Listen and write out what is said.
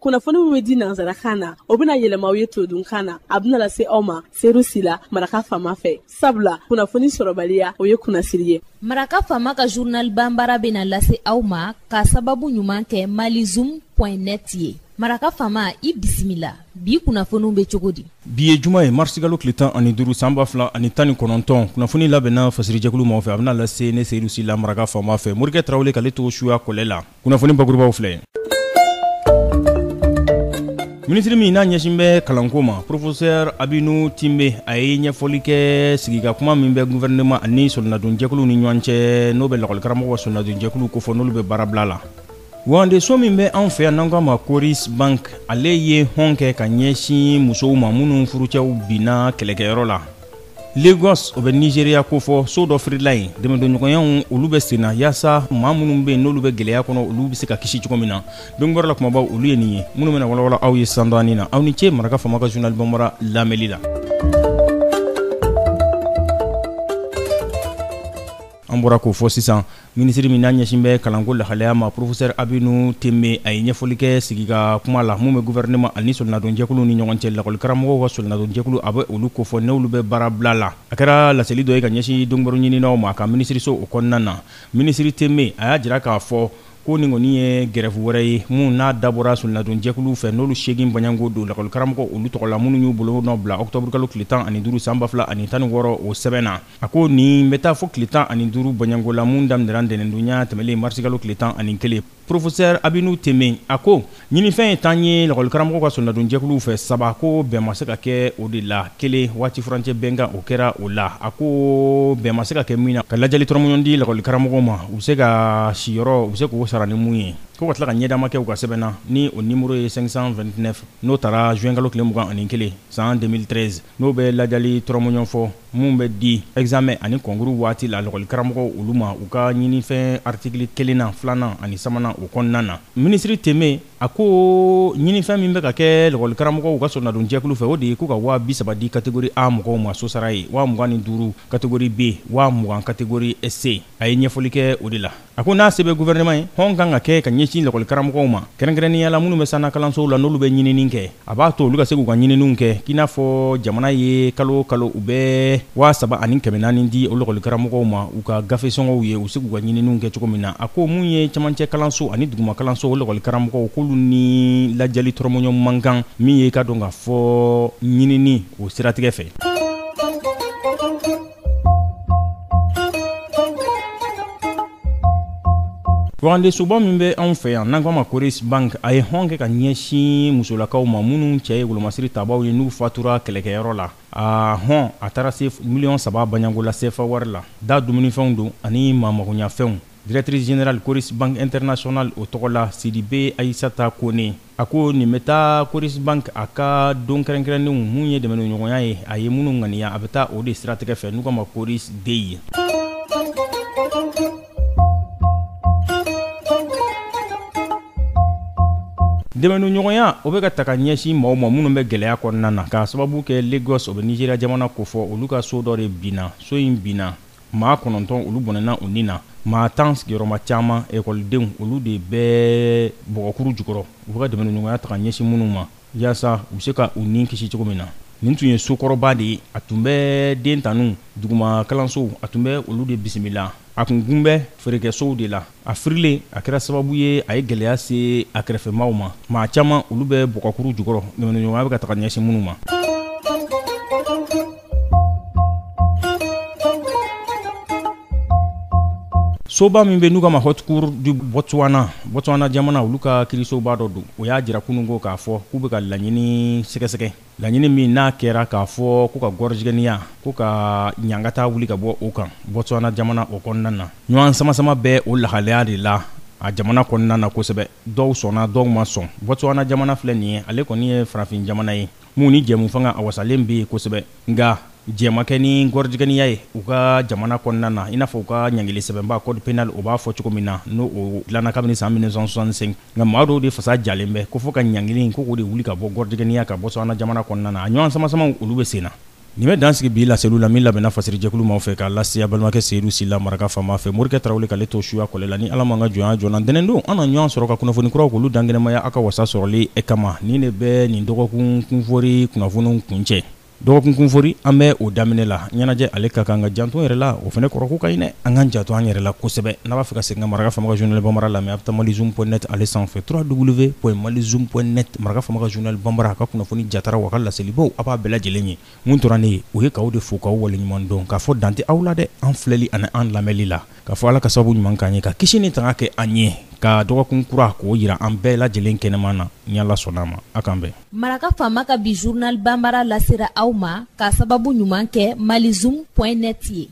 Kunnafoni min bɛ di nansarakan na, o bɛna yɛlɛma aw ye todunkan na. A bɛna lase aw ma Seyidu Sila, Maraka Faama fɛ. Sabula kunnafoni sɔrɔbaliya, o ye kunnasiri ye. Maraka Faama ka journal banbara bɛna lase aw ma ka sababu ɲuman kɛ malizoom.net ye. Maraka Faama, i bisimila. Bi kunnafoniw bɛ cogo di? Bi ye juma ye, marisikalo tile 15 san 2019. Kunnafoni labɛnna fasirijɛkulu maaw fɛ, a bɛna lase ne Seyidu Sila, Maraka Faama fɛ. Morikɛ Tarawele k'ale to suya kɔlɛ la. Kunnafoni bakurubaw filɛ. Minisiri min n'a ɲɛsin bɛ kalanko ma, professeur Abinu Timbe, a ye ɲɛfɔli kɛ sigika kuma min bɛ gouvernement ani solonadonjɛkuluw ni ɲɔgɔn cɛ, n'o bɛ lakɔlikaramɔgɔw ka solonadonjɛkulu kofɔ, n'olu bɛ baarabila la. Wagandeso min bɛ anw fɛ yan n'an k'a ma Coris Bank, ale ye hɔn kɛ ka ɲɛsin musow ma minnu furucɛw binna kɛlɛkɛyɔrɔ la. Lagos, o bɛ Nigeria kofɔ, so dɔ firila yen. Dɛmɛdonɲɔgɔnyaw olu bɛ senna yaasa maa minnu bɛ yen n'olu bɛ gɛlɛya kɔnɔ, olu bɛ se ka kisi cogo min na. Donkibaru la kumabaw olu ye nin ye minnu bɛna walawala aw ye sisan dɔɔnin na. Aw ni ce Maraka Faama ka journal banbara lamɛnli la. An bɔra k'o fɔ sisan, minisiri min n'a ɲɛsin bɛ kalanko lahalaya ma, professeur Abinu Timbe, a ye ɲɛfɔli kɛ sigika kuma la mun bɛ gouvernement ani solonadonjɛkuluw ni ɲɔgɔn cɛ. Lakɔlikaramɔgɔw ka solonadonjɛkulu, a bɛ olu kofɔ n'olu bɛ baarabila la. A kɛra laseli dɔ ye ka ɲɛsin donkibaru ɲininaw ma a ka minisiriso o kɔnɔna na. Minisiri Timbe a y'a jira k'a fɔ ko nin kɔni ye grève wɛrɛ ye mun n'a dabɔra solonadonjɛkuluw fɛ, n'olu 8 baɲanko don lakɔlikaramɔgɔ olu tɔgɔ la, minnu y'u bolo nɔ bila octobre kalo tile 15 san 2016 o sɛbɛn na. A ko nin bɛ taa fo tile 15 baɲanko la mun daminɛra ntɛnɛndonya tɛmɛlen marisikalo tile 11. Professeur Abinu Timbe a ko ɲinifɛn ye 10 ye lakɔlikaramɔgɔw ka solonadonjɛkuluw fɛ, 3 ko bɛn ma se ka kɛ o de la, 1 waati furancɛ bɛnkan o kɛra o la. A ko bɛn ma se ka kɛ min na, ka lajɛli tɔrɔmɔɲɔgɔn di lakɔlikaramɔgɔw ma, u bɛ se ka siyɔrɔ, u bɛ se k'o sara ni mun ye, ko ka tila ka ɲɛdama kɛ u ka sɛbɛn na ni o nimoro ye 529, n'o tara juin kalo tile 21 san 2013, n'o bɛ lajɛli tɔrɔmɔɲɔgɔn fɔ mun bɛ di examen ani concours waati la lakɔlikaramɔgɔw olu ma u ka ɲinifɛn article 1nan, 2nan ani 3nan o kɔnɔna na. Minisiri Timbe a ko ɲinifɛn min bɛ ka kɛ lakɔlikaramɔgɔw ka solonadonjɛkulu fɛ, o de ye k'u ka 30.000 di catégorie A mɔgɔw ma sosara ye, 25.000 catégorie B, 20.000 catégorie C. A ye ɲɛfɔli kɛ o de la. A ko n'a se bɛ gouvernement ye, hɔn kan ka kɛ ka ɲɛsin lakɔlikaramɔgɔw ma, kɛrɛnkɛrɛnnenya la minnu bɛ sanna kalansow la n'olu bɛ ɲinini kɛ. A b'a to olu ka se k'u ka ɲininiw kɛ, k'i n'a fɔ jamana ye kalo o kalo u bɛ 3400 di o lakɔlikaramɔgɔw ma u ka gafe sɔngɔw ye, u se k'u ka ɲininiw kɛ cogo min na. A ko mun ye camancɛ kalanso ani duguma kalanso, o lakɔlikaramɔgɔw k'olu ni lajɛli tɔrɔmɔɲɔ man kan, min ye ka dɔn k'a fɔ ɲinini o siratigɛ fɛ. Wagandesoba min bɛ anw fɛ yan n'an k'a ma Coris Bank, a ye hɔn kɛ ka ɲɛsin musolakaw ma minnu cɛ ye wolomasiri tabaw ye n'u fatura kɛlɛkɛyɔrɔ la. A hɔn a taara se miliyɔn 3 baɲanko la sefa wari la, da dumunifɛnw don ani maamagoɲafɛnw. Directrice générale Coris Bank International o tɔgɔ la, Sidibe Ayisata Kone, a ko nin bɛ taa Coris Bank a ka don kɛrɛnkɛrɛnnenw mun ye dɛmɛɲɔgɔnya ye, a ye minnu ŋaniya, a bɛ taa o de siratigɛ fɛ n'u k'a ma Coris Day. Dɛmɛɲɔgɔnya o bɛ ka ta ka ɲɛsin maaw ma minnu bɛ gɛlɛya kɔnɔna na, k'a sababu kɛ Lagos, o bɛ Nigeria jamana kofɔ, olu ka so dɔ de binna. So in binna, maa 9 olu bɔnɛna u ni na, maa 10 sigiyɔrɔma caman ekɔlidenw olu de bɛ bɔgɔkuru jukɔrɔ. U bɛ ka dɛmɛɲɔgɔnya ta ka ɲɛsin minnu ma yaasa u bɛ se ka u ni kisi cogo min na. Nin tun ye sokɔrɔba de ye, a tun bɛ den tanu duguma kalansow, a tun bɛ olu de bisimila. A kun gun bɛ feerekɛsow de la. A firilen, a kɛra sababu ye a ye gɛlɛya se a kɛrɛfɛmaaw ma. Maa caman olu bɛ bɔgɔkuru jukɔrɔ, dɛmɛɲɔgɔnya bɛ ka taga ɲɛsin minnu ma. Soba min bɛ n'u k'a ma Haute Cour du Botswana, Botswana jamana olu ka kiirisoba dɔ don, o y'a jira kununko k'a fɔ k'u bɛ ka laɲini sɛgɛsɛgɛ. Laɲini min n'a kɛra k'a fɔ ko ka gɔrɔjigɛniya, ko ka ɲangata wuli ka bɔ o kan Botswana jamana o kɔnɔna na. Ɲɔgɔn samasama bɛ o lahalaya de la a jamana kɔnɔna na kosɛbɛ. Dɔw sɔnna, dɔw ma sɔn. Botswana jamana filɛ nin ye, ale kɔni ye farafin jamana ye mun ni jɛmufanga a wasalen bɛ yen kosɛbɛ. Nka jɛn ma kɛ ni gɔrɔjigɛniya ye u ka jamana kɔnɔna na, i n'a fɔ u ka ɲangili sɛbɛnba code pénal o b'a fɔ cogo min na, n'o o dilanna kabini san 1965. Nka maa dɔw de fasa jalen bɛ ko fo ka ɲangili in ko k'o de wuli ka bɔ gɔrɔjigɛniya kan Botswana jamana kɔnɔna na. A ɲɔgɔn samasamaw olu bɛ sen na. Nin bɛ dan sigi bi laseliw la min labɛnna fasirijɛkulu maaw fɛ k'a lase a balimakɛ Seyidu Sila maraka faama fɛ Morikɛ Tarawele k'ale to suya kɔlɛ la ni Ala m'an ka jɔnya jɔ n na ntɛnɛndon an na ɲɔgɔn sɔrɔ ka kunnafoni kuraw k'olu dankɛnɛmaya aw ka wasa sɔrɔli kama nin de bɛ nin dɔgɔkun kunfori kunnafoniw kuncɛ dɔgɔkun kunfori an bɛ o daminɛ la ɲɛnajɛ ale ka kan ka janto yɛrɛ la o fana kɔrɔ ko ka ɲi dɛ an k'an janto an yɛrɛ la kosɛbɛ n'a b'a fɛ ka segin ka maraka faama ka journal bambara lamɛn a bɛ taa malizoom point net ale sanfɛ www.malizoom.net maraka faama ka journal bambara a ka kunnafoni jataraw a ka laselibaw a b'a bɛɛ lajɛlen ye mun tora ne ye o ye k'aw de fo k'aw waleɲuman dɔn k'a fɔ dan tɛ aw la dɛ an filɛli ani an lamɛnli la k'a fɔ ala ka sababu ɲuman k'an ye ka kisi ni tanga kɛ an ye ka dɔgɔkun kura k'o jira an bɛɛ lajɛlen kɛnɛman na ni ala sɔnna a ma a k'an bɛn maraka faama ka bi journal banbara lasera aw ma k'a sababu ɲuman kɛ malizoom point net ye.